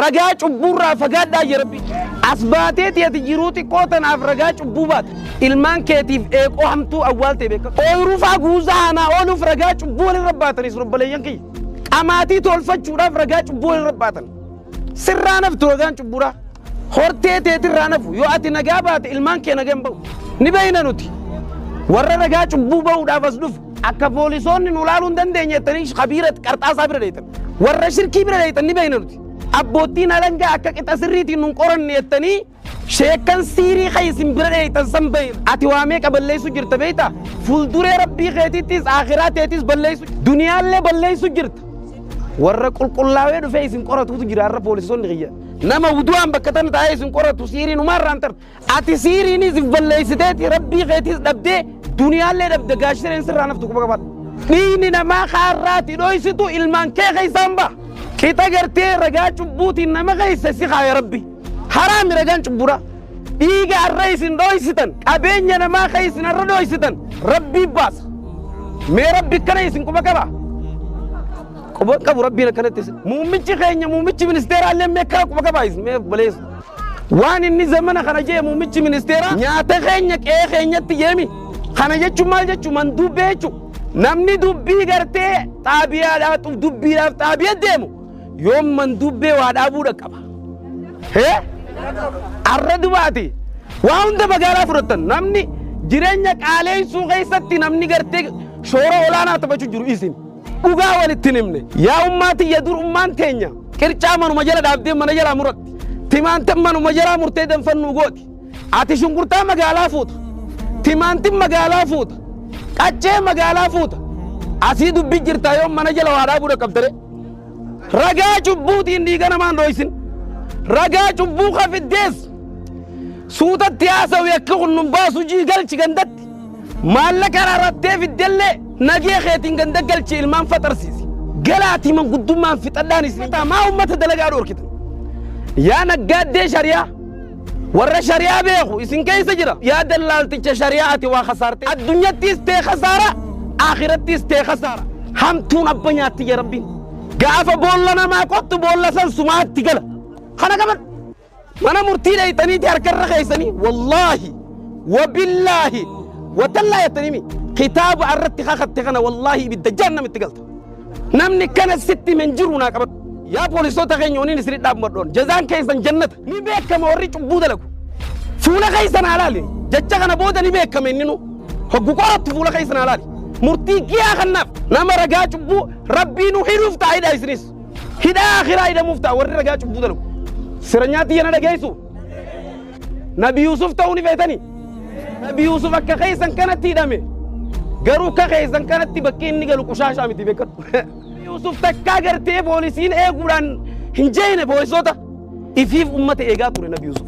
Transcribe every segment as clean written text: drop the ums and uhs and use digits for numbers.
Ragaa cubbuurraa fagaadhaa jee Rabbi. As baateeti ati jiruu xiqqoo tanaaf ragaa cubbuu baata. Ilmaan keetiif eeqoo hamtuu awwaaltee beekadhu. Ooyruu faa guuzaa aanaa ooluuf ragaa cubbuu walirra baatan isin obboleeyyan kiyya. Qamaatii tolfachuudhaaf ragaa cubbuu walirra baatan. Sirraa naftu ragaan cubbuudhaa. Hortee teetirraa nafu yoo ati nagaa baate ilmaan kee nagaa hin ba'u. Ni beeyna nuti. Warra ragaa cubbuu ba'uudhaaf as dhufu akka poolisoonni nu laaluu hin dandeenye jettanii kabiira qarxaasaa bira dheeytan. Warra shirkii bira dheeytan ni beeyna nuti. Abboottiin alangaa akka qixa sirriitiin nun qoranne jettanii sheekkan siirii kan isin bira dheeytan san beeyna. Ati waa meeqa balleessu jirta beeyta? Fuulduree rabbii keetiittis akhiraa teetis balleessu duniyaallee balleessu jirta. Warra qulqullaawee dhufee isin qoratuutu jira har'a poolisoonni kiyya. Nama wudu'aan bakka tana taa'ee isin qoratu siiriin umaarraan tarta. Ati siiriinis if balleessiteeti rabbii keetiis dhabdee duniyaallee dhabde gaashireen sirraa naftu quba qabaadhu. Dhiigni namaa kaarraati dhoysitu ilmaan kee keessaan ba'a. Qixa gartee ragaa cubbuutiin nama keessa si kaaya rabbi. Haraami ragaan cubbuudha. Dhiiga har'a isin dhoysitan qabeenya namaa kan isin har'a dhoysitan rabbii baasa. Mee rabbi akkana isin quba qaba. Quba qabu rabbiin akkanatti isin. Muummichi keenya muummichi ministeeraa illee mee akkana quba qaba isin mee baleessu. Waan inni zamana kana jee muummichi ministeeraa nyaata keenya qe'ee keenyatti jeemi. Kana jechuun maal jechuun manduubbee jechuun. Namni dubbii gartee xaabiyaadhaa dubbiidhaaf xaabiya deemu yoom manduubbee waa dhaabuu dhaqqaba. Hee? Arra dubaati. Waa hunda magaalaa fudhattan namni jireenya qaaleessuu keessatti namni gartee shoora olaanaa taphachuu jiru isin. Dhugaa walitti hin himne. Yaa ummaa tiyya dur ummaan teenya qircaa manuma jala dhaabdee mana jalaa muratti. Timaantin manuma jalaa murtee danfannuu gooti. Ati shunkurtaa magaalaa fuuta. Timaantin magaalaa fuuta. Qaccee magaalaa fuuta. Asii dubbi jirtaa yoo mana jala waa dhaabuu dhaqqabtare. Ragaa cubbuutiin dhiiga namaan dhooysin. Ragaa cubbuu kafiddees. Suutatti haasawi akka kun nun baasu jii galchi gandatti. Maallaqa rarrattee fiddellee nagee keetiin ganda galchi ilmaan faxarsiisi. Galaatii manguddummaan fixadhaan isin. Maa ummata dalagaa dhoorkitan. Yaa naggaaddee shari'aa. Warra shari'aa beeku isin keessa jira. Yaa dallaalticha shari'aa ati waa kasaarte. Addunyattis tee kasaara, akhirattis tee kasaara. Hamtuun abba nyaatti ya rabbiin. Gaafa boolla namaa qottu boolla san sumaatti gala. Kana qabadhu. Mana murtii dheeyxaniiti harkarra keessanii wallaahi wabillaahi watallaa jettanii kitaaba irratti kakatte kana wallaahi ibidda jahannamitti galta. Namni kana sitti hin jiru naa qabadhu. Yaa poolisoota keenya waniin isin dhaabmadhoon jazaan keessan jannata ni beekama warri cubbuu dalagu. Fuula keessan haa laali jecha kana booda ni beekama inni nu hoggu qorattu fuula keessan haa laali. Murtii giyaa kannaaf nama ragaa cubbuu rabbii nu hidhuuf ta'a hidhaa isinis. Hidhaa akhiraa hidhamuuf ta'a warri ragaa cubbuu dalagu. Sira nyaatti yana dhageessu. Nabi Yuusuf ta'uu ni feetanii. Nabi Yuusuf akka keessan kanatti hidhame. Garuu akka keessan kanatti bakki inni galu qushaashaa miti beekadhu. Yuusuf takkaa gartee poolisiin eeguudhaan hin jeene poolisoota. Ifiif ummata eegaa ture Nabi Yuusuf.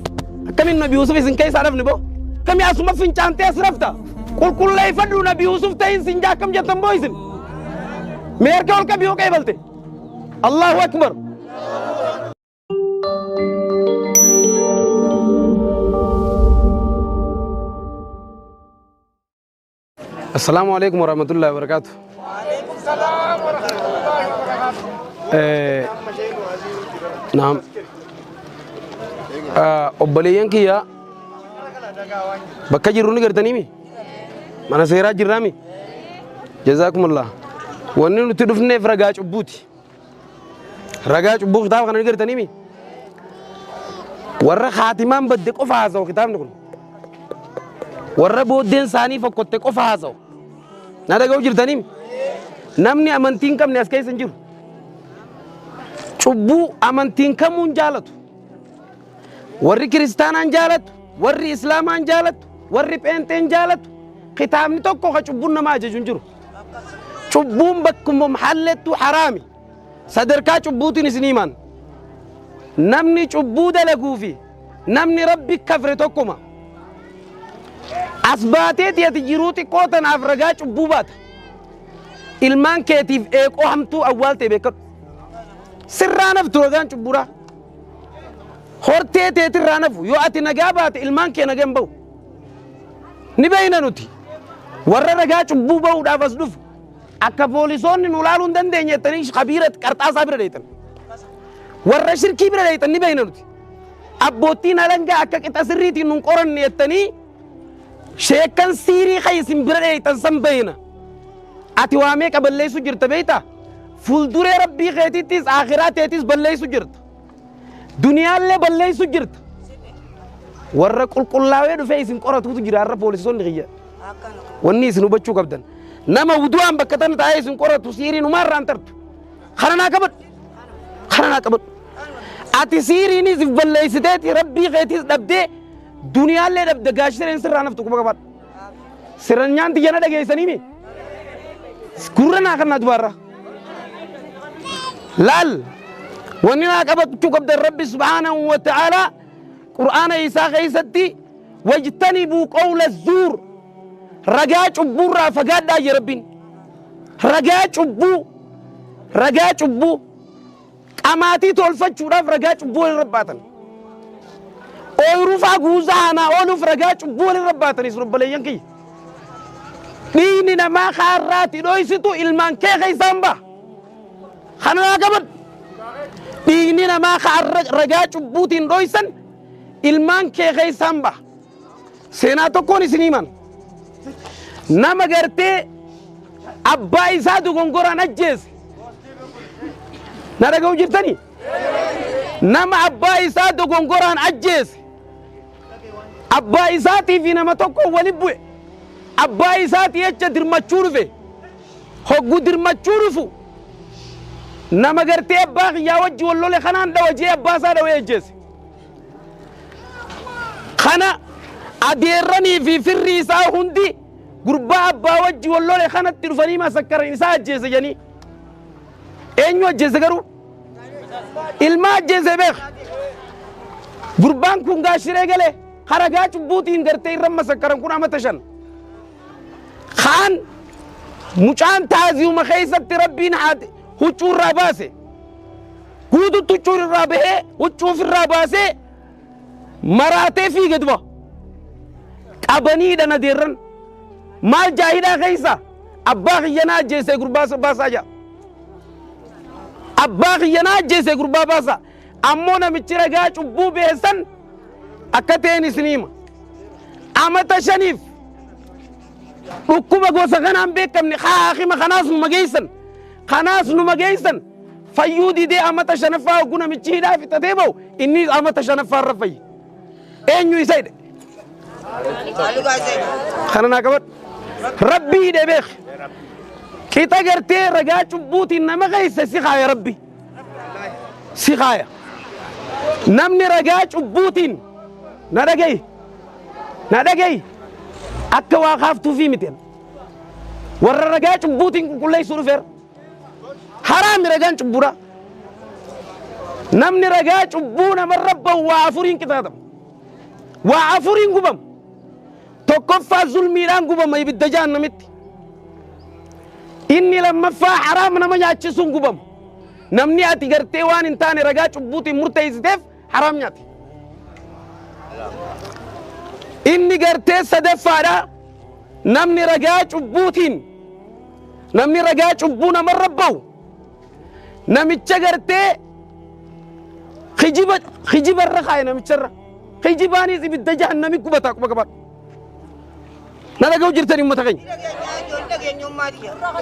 Akkamiin Nabi Yuusuf isin keessaa dhabne boo? Akkamii asuma fincaantee as rafta? Qulqulleeffadhu Nabi Yuusuf ta'in sin jaa akkam jettan boo isin? Mee harka ol qabi yoo qeebalte. Allahu Akbar. Assalaamu alaikum warahmatullahi wabarakatuh. Naam. Obboleeyyan kiyya bakka jirru ni gartaniimi? Mana seeraa jirraami? Jazaakumullah. Wanni nuti dhufneef ragaa cubbuuti. Ragaa cubbuu kitaaba kana ni gartaniimi? Warra kaatimaan badde qofa haasa'u kitaabni kun. Warra booddeen isaanii fokkotte qofa haasa'u. Na dhaga'u jirtaniimi? Namni amantii hin qabne as keessa hin jiru. Cubbuu amantiin kamuu hin jaalatu. Warri kiristaanaan jaalatu, warri islaamaan jaalatu, warri pheenxeen jaalatu, kitaabni tokko ka cubbuun nama ajaju hin jiru. Cubbuun bakkuma mahallettuu haraami. Sadarkaa cubbuutiin isin himan. Namni cubbuu dalaguu fi namni rabbi kafre tokkuma. As baateeti ati jiruu xiqqoo tanaaf ragaa cubbuu baata. Ilmaan keetiif eeqoo hamtuu awwaaltee beekadhu. Sirraa naftu ragaan cubbuudhaa. Hortee teetirraa nafu yoo ati nagaa baate ilmaan kee nagaa hin ba'u. Ni beeyna nuti. Warra ragaa cubbuu ba'uudhaaf as dhufu akka poolisoonni nu laaluu hin dandeenye jettanii kabiira qarxaasaa bira dheeytan. Warra shirkii bira dheeyxan ni beeyna nuti. Abboottiin alangaa akka qixa sirriitiin nun qoranne jettanii sheekkan siirii kan isin bira dheeyxan san beeyna. Ati waa meeqa balleessu jirta beeyta? Fuulduree rabbii keetittis akhiraa teetis balleessu jirta. Duniyaallee balleessu jirta. Warra qulqullaawee dhufee isin qoratuutu jira har'a poolisoonni kiyya. Wanni isin hubachuu qabdan. Nama wudu'aan bakka tana taa'ee isin qoratu siiriin humaarraan tartu. Kana naa qabadhu. Kana naa qabadhu. Ati siiriinis if balleessiteeti rabbii keetiis dhabdee duniyaallee dhabde gaashireen sirraa naftu quba qabadhu. Siranyaan tiyya na dhageessanii mi? Gurra naa kannaa dubaarra. Laal wanni naa qabachuu qabdan rabbi subhaanahu wa ta'aalaa qur'aana isaa keessatti wajtanibuu qawla zuur ragaa cubbuurraa fagaadhaa jee rabbiin. Ragaa cubbuu ragaa cubbuu qamaatii tolfachuudhaaf ragaa cubbuu walirra baatan. Ooyiruu faa guuzaa aanaa ooluuf ragaa cubbuu walirra baatan isin obboleeyyan kiyya. Dhiigni namaa kaarraati dhoysitu ilmaan kee keessaan ba'a. Kana naa qabadhu. Dhiigni namaa kaarra ragaa cubbuutiin dhoysan ilmaan kee keessaan ba'a. Seenaa tokkoon isin himan. Nama gartee abbaa isaa dogongoraan ajjeese. Na dhaga'u jirtanii? Nama abbaa isaa dogongoraan ajjeese. Abbaa isaatii fi nama tokko wali bu'e. Abbaa isaatii jecha dirmachuu dhufe. Hoggu dirmachuu dhufu. Nama gartee abbaa kiyyaa wajji wal lole kanaan dhawa jee abbaa isaa dhawee ajjeese. Kana adeerranii fi firri isaa hundi gurbaa abbaa wajji wal lole kanatti dhufanii masakkaran isaa ajjeese jedhanii. Eenyu ajjeese garuu? Ilma ajjeese beeka. Gurbaan kun gaashiree galee haragaa cubbuutiin gartee irra masakkaran kun amata 5. Kaan mucaan taaziyuma keessatti rabbiin haati huccuu irraa baase. Guututti huccuu irraa bahee huccuu ofirraa baasee maraatee fiige duba. Qabanii hidhan adeerran. Maal jaahidhaa keessa abbaa kiyyanaa ajjeesee gurbaa baasaa jaa. Abbaa kiyyanaa ajjeesee gurbaa baasaa. Ammoo namichi ragaa cubbuu beessan akka ta'een isin hima. Amata 5f dhukkuba gosa kanaan beekamne haakima kanaas numa geessan. Kanaas numa geessan. Fayyuu didee amata 5ffaa hogguu namichi hidhaa fixatee ba'u inni amata 5ffaa irra fayye. Eenyu isa hidhe? Kana naa qabadhu. Rabbii hidhe beek. Qixa gartee ragaa cubbuutiin nama keessa si kaaya rabbi. Si kaaya. Namni ragaa cubbuutiin na dhaga'i. Na dhaga'i. Akka waa kaaftuufii miti. Warra ragaa cubbuutiin qulqulleessuu dhufeera. Haraami ragaan cubbuudha. Namni ragaa cubbuu namarra bahu waa afuriin qixaaxama. Waa afuriin gubama. Tokkoffaa zulmiidhaan gubama ibidda jahannamitti. Inni lammaffaa haraam nama nyaachisuun gubama. Namni ati gartee waan hin taane ragaa cubbuutiin murteessiteef haraam nyaate. Inni gartee sadaffaadha. Namni ragaa cubbuutiin namni ragaa cubbuu namarra bahu namicha gartee kijiba kijibarra kaaye namicharra kijibaanis ibidda jahannami gubata quba qabaadhu. Na dhaga'u jirtani uummata keenya.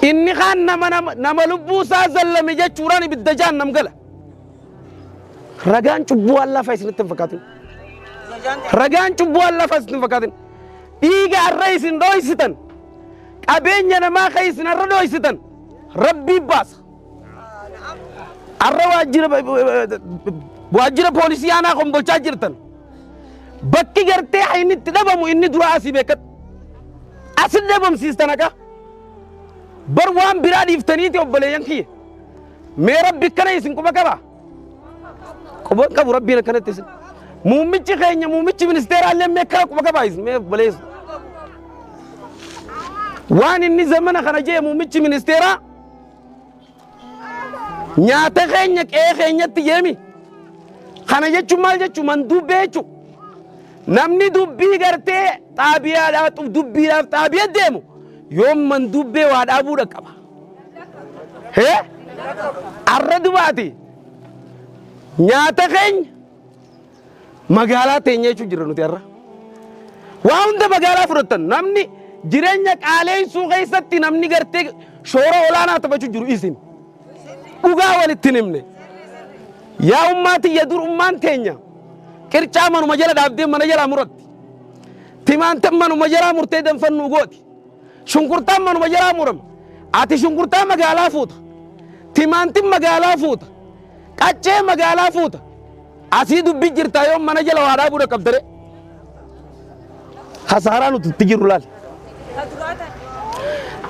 Inni kaan nama nama nama lubbuu isaa zallame jechuudhaan ibidda jahannam gala. Ragaan cubbuu waan lafa isinitti hin fakkaatin. Ragaan cubbuu waan lafa isinitti hin fakkaatin. Dhiiga har'a isin dhooysitan, qabeenya namaa kan isin har'a dhooysitan, Rabbii baasa. Har'a waajjira waajjira poolisii aanaa kombolchaa jirtan. Bakki gartee inni itti dhabamu inni duraa asii beekadhu. Asin dhabamsiistan haqa. Bar waan biraa dhiiftaniiti obboleeyyan kiyya. Mee Rabbi akkana isin quba qaba? Quba hin qabu Rabbiin akkanatti isin. Muummichi keenya muummichi ministeeraa illee mee akkana quba qaba isin mee obboleessa. Waan inni zamana kana jee muummichi ministeeraa nyaata keenya qe'ee keenyatti jeemi. Kana jechuun maal jechuun manduubbee jechuun. Namni dubbii gartee xaabiyaadhaa dubbiidhaaf xaabiya deemu yoom manduubbee waa dhaabuu dhaqqaba. Hee? Arra dubaati. Nyaata keenya magaalaa teenya jechuu jirra nuti har'a. Waa hunda magaalaa fudhattan namni jireenya qaaleessuu keessatti namni gartee shoora olaanaa taphachuu jiru isin. Dhugaa walitti hin himne. Yaa ummaa tiyya dur ummaan teenya qircaa manuma jala dhaabdee mana jalaa muratti. Timaantan manuma jalaa murtee danfannuu gooti. Shunkurtaan manuma jalaa murama. Ati shunkurtaa magaalaa fuuta. Timaantin magaalaa fuuta. Qaccee magaalaa fuuta. Asii dubbi jirtaa yoo mana jala waa dhaabuu dhaqqabdare. Kasaaraa nuti itti jirru laal.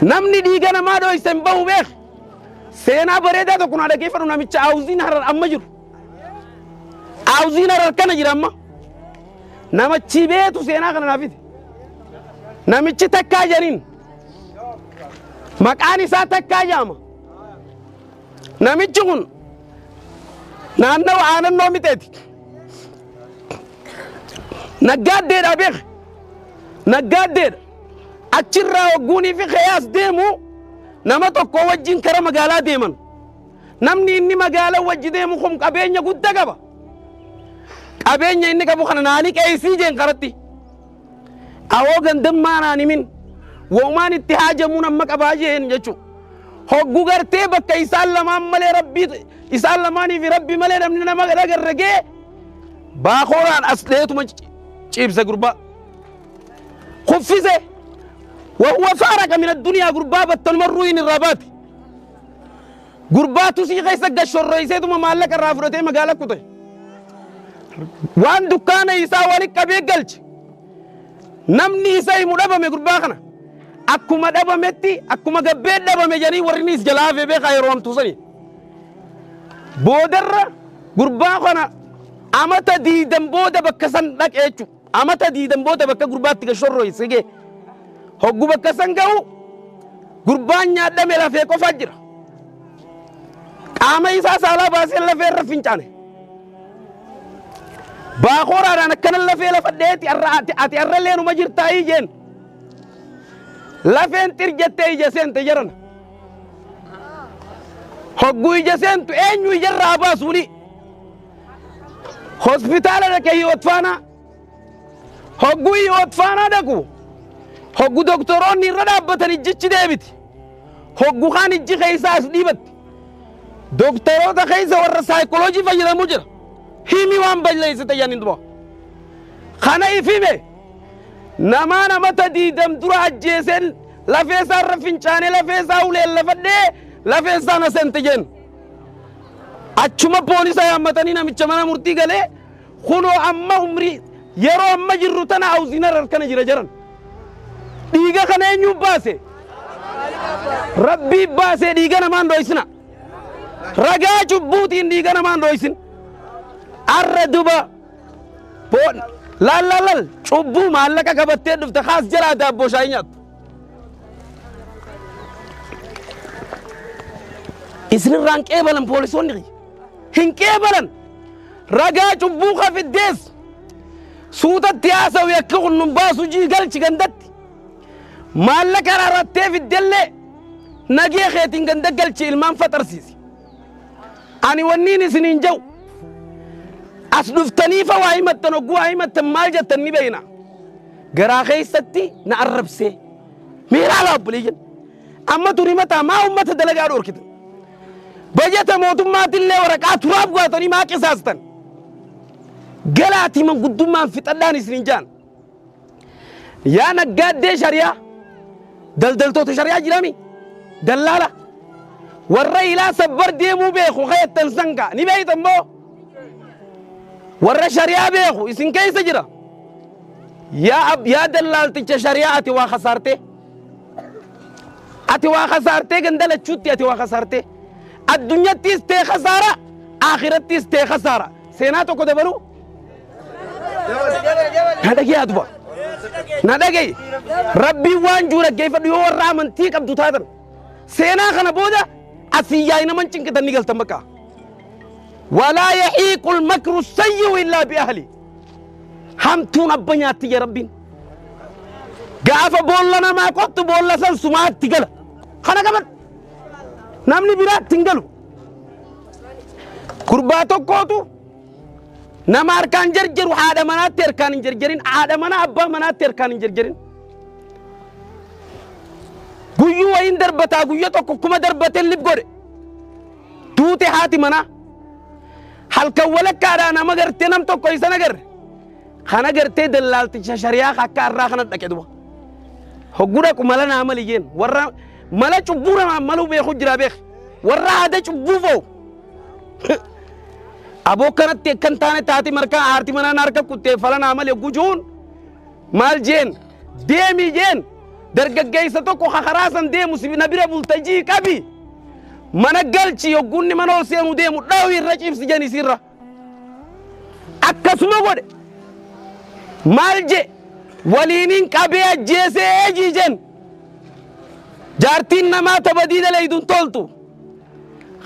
Namni dhiiga namaa dhoyse hin bahu beek. Seenaa bareedaa tokko naa dhaggeeffadhu namicha Aawuziin Harar amma jiru. Aawuziin Harar kana jira amma. Namichi beetu seenaa kana naa fide. Namichi takkaa jedhaniin. Maqaan isaa takkaa jedhama. Namichi kun naannawa aanannoo mixeeti. Naggaaddeedha beek. Naggaaddeedha. Achirraa hogguunii fi keeyaas deemu nama tokko wajjin kara magaalaa deeman. Namni inni magaalaa wajji deemu kun qabeenya guddaa qaba. Qabeenya inni qabu kana naa liqeessii jeen karatti. Awoo gandammaa naan himin. Womaan itti haajamuun amma qabaa jeen jechuudha. Hoggu gartee bakka isaan lamaan malee rabbii isaan lamaanii fi rabbi malee namni nama dhagarre gee baakooraan as dheetuma ciibse gurbaa. Kuffise wahuwa faaraqa min addunyaa gurbaa battaluma ruuyin irraa baate. Gurbaa tusii keessa gad shorroyseetuma maallaqa irraa fudhatee magaala kute. Waan dukkaana isaa wali qabee galche. Namni isa himu dhabame gurbaa kana. Akkuma dhabametti akkuma gabbee dhabame jedhanii warri inni is jalaa hafee beekaa yeroo hamtuu sanii. Boodarra gurbaa kana amata diidan booda bakka san dhaqe jechuudha. Amata diidan booda bakka gurbaatti gad shorroyse gee. Hoggu bakka san ga'u gurbaan nyaadhame lafee qofaa jira. Qaama isaa saalaa baasee lafee irra fincaane. Baakooraadhaan akkana lafee lafa dheeti arra ati ati arra leenuma jirtaayii jeen. Lafeen xir jettee ija seente jarana. Hogguu ija seentu eenyu ijarraa baasuuni? Hospitaala dhaqe Hiyoot Faanaa. Hogguu Hiyoot Faanaa dhaqu hoggu doktoroonni irra dhaabbatan ijjichi deebiti. Hoggu kaan ijji keessaa as dhiibatti. Doktoroota keessa warra saayikoloojii fayyadamu jira. Himi waan balleessite jedhaniin duba. Kana if hime namaa namata diidam dura ajjeeseen lafee isaa irra fincaanee lafee isaa uleen lafadhee lafeen isaa na seente jeen. Achuma poolisa yaammatanii namicha mana murtii galee kunoo amma umrii yeroo amma jirru tana awziin harar kana jira jaran. Dhiiga kana eenyu baase? Rabbii baasee dhiiga namaan dhoysina. Ragaa cubbuutiin dhiiga namaan dhoysin. Arra duba laal laal laal cubbuu maallaqa qabattee dhufte kaas jalaa daabboo shaayii nyaattu. Isinirraa hin qeebalan poolisoonni kiyya. Hin qeebalan. Ragaa cubbuu ka fiddees suutatti haasawi akka kun nun baasu jii galchi gandatti. Maallaqa rarattee fiddellee nagee keetiin ganda galchi ilmaan faxarsiisi. Ani wanniin isiniin jedhu as dhuftanii fa waa himattan hogguu waa himattan maal jettan ni beekna. Garaa keessatti na arrabsee. Miiraa laa obboleeyyan. Amma tun himataa maa ummata dalagaa dhorkitan. Bajata mootummaatillee waraqaa turaaf gootanii maa qisaastan. Galaatii manguddummaan fixadhaan isiniin jaan. Yaa naggaaddee shari'aa daldaltoota shari'aa jirami dallaala warra ilaa sabbar deemuu beeku kayattan sangaa ni beeytan moo warra shari'aa beeku isin keessa jira. Yaa ab yaa dallaalticha shari'aa ati waa kasaartee. Ati waa kasaartee ganda lachuutti ati waa kasaartee. Addunyattiis tee kasaara akhirattiis tee kasaara. Seenaa tokko dabaluu. Na dhagee aduba. Na dhaga'i. Rabbiin waan jiru dhaggeeffadhu yoo warra amantii qabdu taatan. Seenaa kana booda asii yaa'ii naman cinqitan ni galtan bakka. Walaa yahiiqul makru sayyi'u illaa bi ahli. Hamtuun abba nyaatti jee rabbiin. Gaafa boolla namaa qottu boolla san sumaatti gala. Kana qabadhu. Namni biraatti hin galu. Gurbaa tokkootu Nama harkaan jarjaru haadha manaatti harkaan hin jarjarin, haadha manaa abbaa manaatti harkaan hin jarjarin. Guyyuu wayiin darbataa guyya tokko kuma darbatee lib godhe. Duute haati manaa. Halkan walakkaadhaa nama gartee nam tokko isa nagarre. Kana gartee dallaalticha shari'aa akka har'aa kana dhaqe duba. Hogguu dhaqu mala naa mali jeen warra mala cubbuu namaan maluu beeku jira beek. Warra haada cubbuu foo'u. Aboo kanatti akkan taane taati markaa haarti manaa na harka kuttee fala naa mali hogguu juun maal jeen deemii jeen dargaggeessa tokko karaa san deemu si na bira bulta jii qabi mana galchi hogguunni mana ol seenu deemu dhawi irra ciibsi jeen isiirra. Akkasuma godhe. Maal je waliinin qabee ajjeesee jiijeen. Jaartiin namaa ta badii dalaydu hin toltu.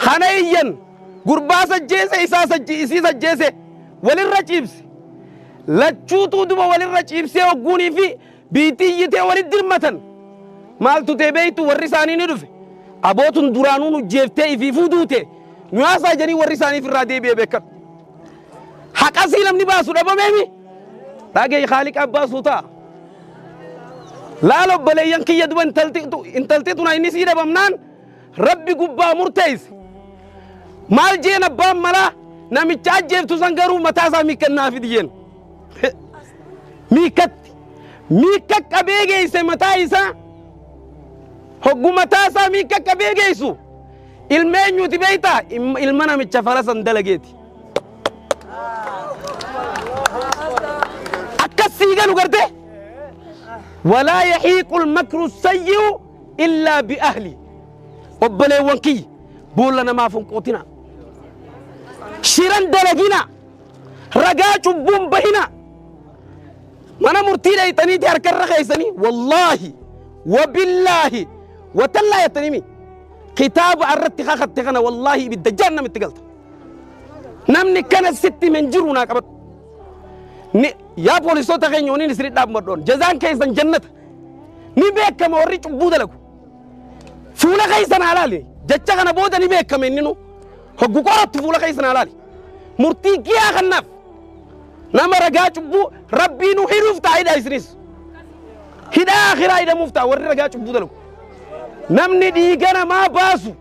Kana iyyan gurbaas ajjeese isaas isiis ajjeese walirra ciibse. Lachuutuu duba walirra ciibsee hogguunii fi biitii iyyitee walitti dirmatan. Maaltu ta'e beektu warri isaanii ni dhufe. Abootun duraanuu nu jeeftee ifiifuu duute. Nu haasaa jedhanii warri isaaniif irraa deebi'ee beekadhu. Haqasii namni baasu dhabameemi. Dhaga'i Khaaliqa baasuu ta'a. Laala obboleeyyan kiyya duba intalti tuna inni sii dhabamnaan Rabbi gubbaa murteesse. Maal jeen abbaan malaa namicha ajjeeftu san garuu mataa isaa miikkannaa fidi jeen. Miikkatti. Miikka qabee geesse mataa isaa. Hoggu mataa isaa miikka qabee geessu. Ilma eenyuuti beektaa? Ilma namicha fala san dalageeti. Akkas sii galu gartee? Walaa yahiiqul makru sayyi'u illaa bi ahli. Obboleewwan kiyya boolla namaaf hin qotinaa. Shiran dalaginaa. Ragaa cubbuun bahinaa. Mana murtii dhayxaniiti harka irra keessanii wallaahi wabillaahi watallaa jettanii mi kitaaba irratti kakatte kana wallaahi ibidda jahannamitti galta. Namni kana sitti hin jiru naa qabadhu. Ni yaa poolisoota keenya waniin isin dhaabmadhoon jazaan keessan jannata. Ni beekama warri cubbuu dalagu. Fuula keessan haa laali. Jecha kana booda ni beekama inni nu. Hoggu qorattu fuula keessan haa laali. Murtii giyaa kannaaf. Nama ragaa cubbuu rabbii nu hidhuuf ta'a hidhaa isinis. Hidhaa akhiraa hidhamuuf ta'a warri ragaa cubbuu dalagu. Namni dhiiga namaa baasu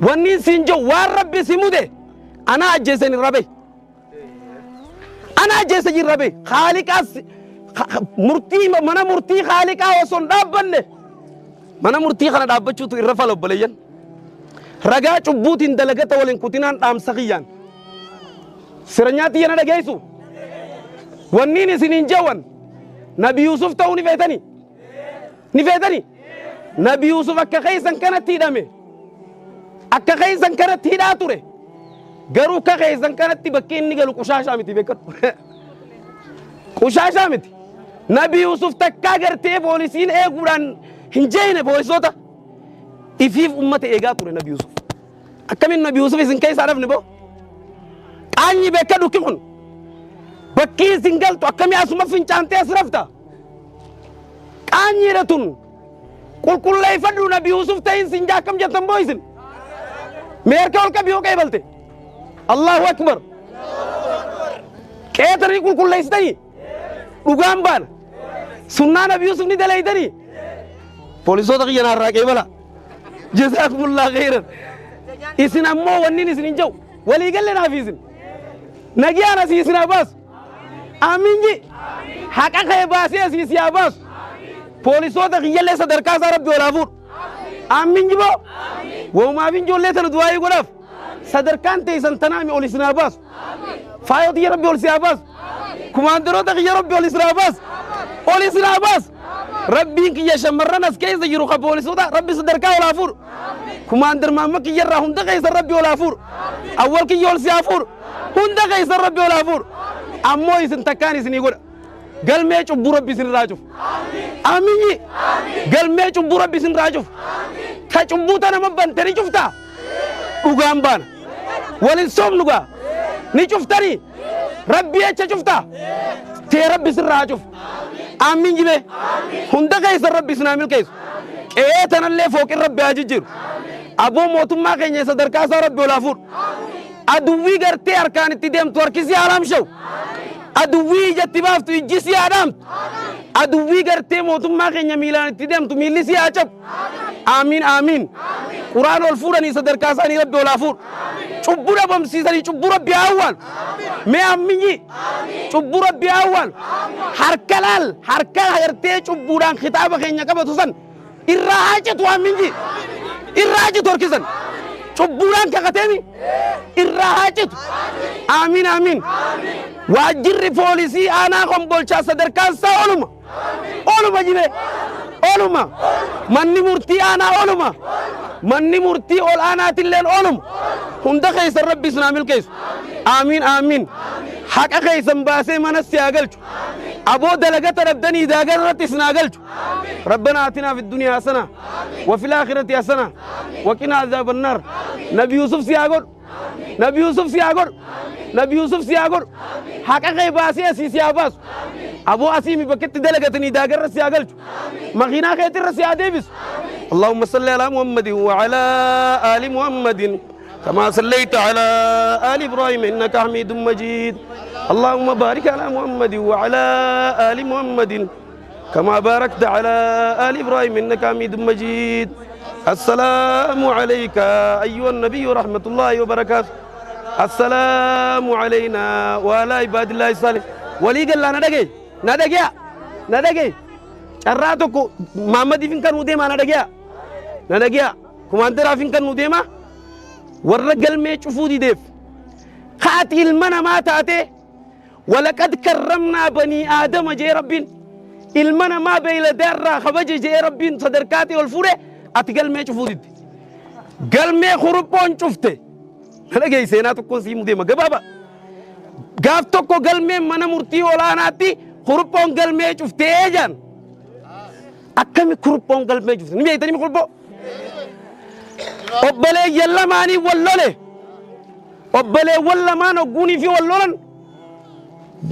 wanni siin jiru waan rabbi si mude anaa ajjeesan irraa bahi. Anaa ajjeesa jirra bahi. Haaliqaas murtii mana murtii haaliqaa osoo hin dhaabbanne mana murtii kana dhaabbachuutu irra fala obboleeyyan. Ragaa cubbuutiin dalagata waliin kutinaan dhaamsa kiyyaan. Siranyaa tiyya na dhageessu. Wanniin isiniin jewan Nabi Yuusuf ta'uu ni feetanii? Ni feetanii? Nabi Yuusuf akka keessan kanatti hidhame. Akka keessan kanatti hidhaa ture. Garuu akka keessan kanatti bakki inni galu qushaashaa miti beekadhu. Qushaashaa miti. Nabi Yuusuf takkaa gartee poolisiin eeguudhaan hin jeene poolisoota. Ifiif ummata eegaa ture Nabi Yuusuf. Akkamiin Nabi Yuusuf isin keessaa dhabne boo? Qaanyi beekadhu bakki kun. Bakki isin galtu akkamii asuma fincaantee as rafta? Qaanyiidha tun. Qulqulleeffadhu Nabi Yuusuf ta'in sin jaa akkam jettan boo isin? Mee harka ol qabi yoo qeebalte. Allahu Akbar. Qeetanii qulqulleessitanii? Dhugaan baana. Sunnaa Nabi Yuusuf ni dalaydanii? Poolisoota kiyya naarraa qeebala. Jazaakumullah khairan. Isin ammoo wannin isin hin jiru. Walii galle naaf isin. Nagiyaan asii isin haa baasu. Amiin ji. Haqa kee baasee asii si haa baasu. Poolisoota kiyyallee sadarkaa isaa rabbi ol haa fuudhu. Amiin ji boo. Waumaaf ijoollee tana du'aayii godhaaf. Sadarkaan teessan tanaami ol isin haa baasu. Faayoo tiyya rabbi ol si haa baasu. Kumaandaroota kiyya rabbi ol isin haa baasu. Ol isin haa baasu. Rabbiin kiyya shamarran as keessa jiru ka poolisoota rabbi sadarkaa ol haa fuudhu. Kumaandar maamma kiyya irraa hunda keessa rabbi ol haa fuudhu. Awwal kiyya ol si haa fuudhu. Hunda keessa rabbi ol haa fuudhu. Ammoo isin takkaan isinii godha. Galmee cubbuu rabbi isin irraa cufu. Amiin. Galmee cubbuu rabbi isin irraa cufu. Ta cubbuu tana mabbante ni cuftaa? Dhugaan baana. Walin soomnu gaa. Ni cuftanii? Rabbi jecha cuftaa? Tee rabbi sirraa haa cufu. Amiin jibee. Hunda keessa rabbi isin haa milkeessu. Qe'ee tanallee fooqin rabbi haa jijjiiru. Aboo mootummaa keenya sadarkaa isaa rabbi ol haa fuudhu. Aduwwii gartee harkaan itti deemtu harki si haa laamsha'u. Aduwwii ijatti baaftu ijji si haa dhaamtu. Aduwwii gartee mootummaa keenya miilaan itti deemtu miilli si haa cabu. Aamiin aamiin. Quraan ol fuudhanii sadarkaa isaanii Rabbi ol haa fuudhu. Cubbuu dhabamsiisanii cubbuu Rabbi haa awwaalu. Mee amminyi cubbuu Rabbi haa awwaalu. Harka laal harka gartee cubbuudhaan kitaaba keenya qabatu san irraa haa citu amminyi. Irraa haa citu harki san. Cubbuudhaan kakateemi irraa haa citu. Aamiin aamiin. Waajjirri poolisii aanaa Kombolchaa sadarkaan isaa oluma. Oluma jibee. Oluma. Manni murtii aanaa oluma. Manni murtii ol aanaatilleen oluma. Hunda keessan Rabbi isin haa milkeessu. Aamiin aamiin. Haqa keessan baasee mana si haa galchu. Aboo dalagata dhabdanii daagaa irratti isin haa galchu. ربنا آتنا في الدنيا حسنة وفي الآخرة حسنة وقنا عذاب النار. نبي يوسف سياغور، نبي يوسف سياغور، نبي يوسف سياغور. حقا kee baasee asii si haa baasu. Aboo asii bakketti dalagatanii daagarra si haa galchu. Makiinaa keetirra si haa deebisu. اللهم صل على محمد وعلى آل محمد كما صليت على آل إبراهيم إنك حميد مجيد. اللهم بارك على محمد وعلى آل محمد كما باركت على آل إبراهيم إنك حميد مجيد. السلام عليك أيها النبي ورحمة الله وبركاته. السلام علينا وعلى عباد الله الصالحين. Walii gallaa na dhagaye, na dhagaya, na dhagaye. Carraa tokko Maammadiif hin kannuu deemaa, na dhagaya, na dhagaya. Kumaandaraaf hin kannuu deemaa. Warra galmee cufuu dideef kaati ilma namaa taatee ولقد كرمنا بني آدم jee Rabbiin, ilma namaa beeyladaa irraa kabaje jee Rabbiin sadarkaatii ol fuudhe, ati galmee cufuu didde. Galmee kuruphoon cufte. Na dhagaye, seenaa tokkoon sii deema gabaaba. Gaaf tokko galmeen mana murtii olaanaatti kuruphoon galmee cuftee jaan. Akkami kuruphoon galmee cufte? Ni beektanii kuruphoo? Obboleeyyan lamaanii wal lole. Obboleewwan lamaan hogguunii fi wal lolan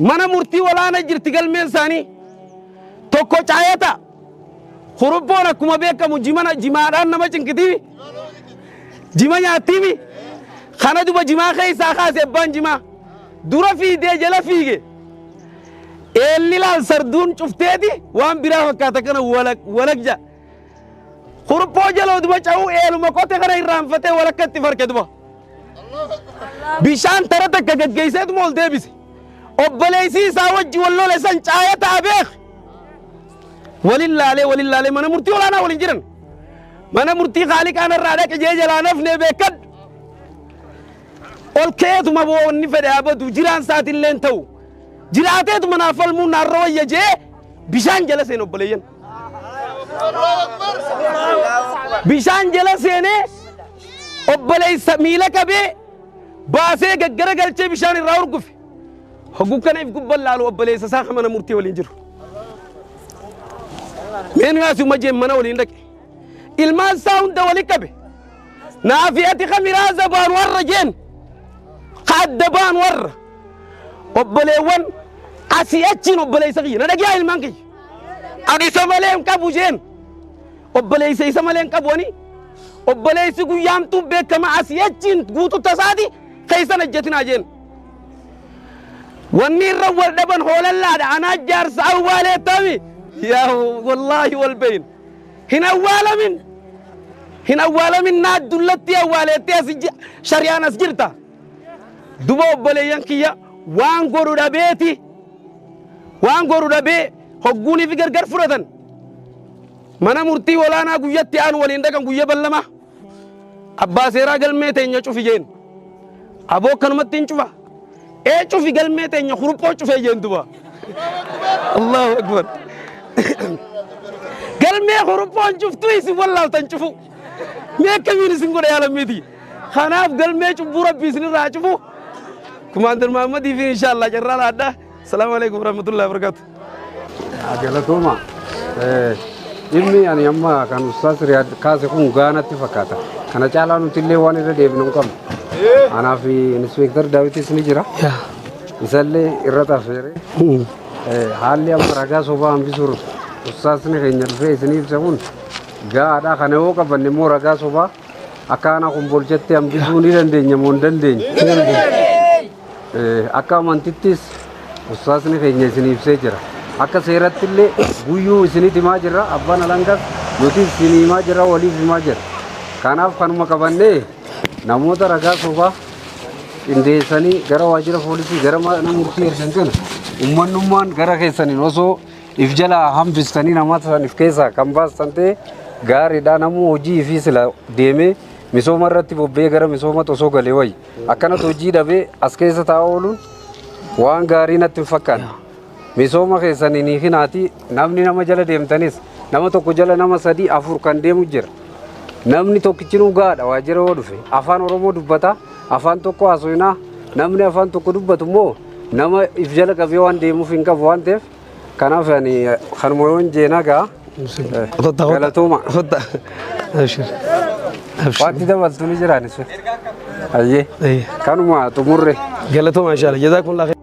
mana murtii olaanaa jirti galmeen isaanii. Tokko caayata. Kuruphoon akkuma beekamu jimana jimaadhaan nama cinqitiimi. Jima nyaattiimi. Kana duba jimaa keessaa kaase abbaan jimaa. Dura fiigee jala fiige. Eelli laal sarduun cufteeti waan biraa fakkaata kana walak walak jedha. Kuruphoo jala duba ca'uu eeluma qote kana irraanfatee walakka itti farke duba. Bishaan tara takka gaggeesseetuma ol deebise. Obboleessi isaa wajji wal lole san caayataa beek. Walin laalee, walin laalee, mana murtii olaanaa waliin jiran. Mana murtii Kaaliqaan irraa dhaqe jee jalaa nafnee beekadhu. Ol ka'eetuma boo wanni fedhe haa badu, jiraan isaatillee hin ta'u. Jiraateetuma naaf falmuun naarra wayya jee bishaan jala seene obboleeyyan. Bishaan jala seenee obboleessa miila qabee baasee gaggara galchee bishaan irraa urgufe. Hogguu kana if gubban laalu obboleessa isaa kan mana murtii waliin jiru. Mee nu yaasi uma jeen mana waliin dhaqe. Ilmaan isaa hunda wali qabe. Naafi ati kamiraaza baanu warra jeen. Ka adda baanu warra. Obboleewwan asii achiin obboleessa kiyya. Na dhagiyaa ilmaan kiyya. Ani isa malee hin qabu jeen. Obboleessa isa malee hin qabu ani. Obboleessi guyyaamtuu beekama asii achiin guutuu tasaati keessan hojjetinaa jeen. Wanni irra wal dhaban hoolallaadha. Anaa jaarsa awwaalee tami. Yaa wallaahi wal beyin. Hin awwaalamin. Hin awwaalamin naa dullatti awwaaleettee as shari'aan as jirta. Duba obboleeyyan kiyya waan godhu dhabeeti. Waan godhu dhabee hogguunii fi gargar fudhatan. Mana murtii olaanaa guyyatti aanu waliin dhaqan guyya ballama. Abbaa seeraa galmee teenya cufi jeen. Aboo akkanumatti hin cufa. Ee cufi, galmee teenya kuruphoo cufee jeen duba. Allahu akbar. Galmee kuruphoon cuftuu isin wallaaltan cufu. Mee akkamiin isin godha yaa lammiiti. Kanaaf galmee cubbuu Rabbi isin irraa cufu. Kumaandar Mahammadii fi inshallah carraa laadhaa. Salaamu alaikum warahmatullahi wabarakatuh. Galatooma. Dhimmi ani amma kan Ustaas Riyaad kaase kun gaanatti fakkaata. Kana caalaa nuti illee waan irra deebinu hin qabnu. Anaa fi Inspektar Daawitis ni jira. Isallee irra tafeere. Haalli amma ragaa sobaa hambisuuf ustaasni keenya dhufee isinii ibsa kun gahaadha. Kana yoo qabanne immoo ragaa sobaa Akka aanaa Kombolchatti hambisuu ni dandeenya moo hin dandeenye? Akka amantittis ustaasni keenya isin ibsee jira. Akka seeratti illee guyyuu isinitti himaa jirra. Abbaan alangaas nuti isin himaa jirra, waliif himaa jira. Kanaaf kanuma qabannee namoota ragaa sobaa qindeessanii gara waajjira poolisii, gara mana murtii ergan kana ummannummaan gara keessaniin osoo if jalaa hambistanii namoota san if keessaa kan baastan ta'e gaariidha. Namuu hojii ifii sila deemee misooma irratti bobba'ee gara misoomatti osoo galee wayya. Akkanatti hojii dhabee as keessa taa'aa ooluun waan gaarii natti hin fakkaanne. Misooma keessaniin hiikinaati namni nama jala deemtanis nama tokko jala nama sadii afur kan deemu jira. Namni tokkichinuu gahaadha waajjira yoo dhufe. Afaan Oromoo dubbata, afaan tokko haasofnaa, namni afaan tokko dubbatu immoo nama if jala qabee waan deemuuf hin qabu waan ta'eef kanaaf ani kanuma yoon jeenaa ga'a. Galatooma. Abshir. Abshir. Wanti dabaltu ni jiraanis. Ayyee. Kanuma xumurre. Galatooma inshallah. Jazakumullah khair.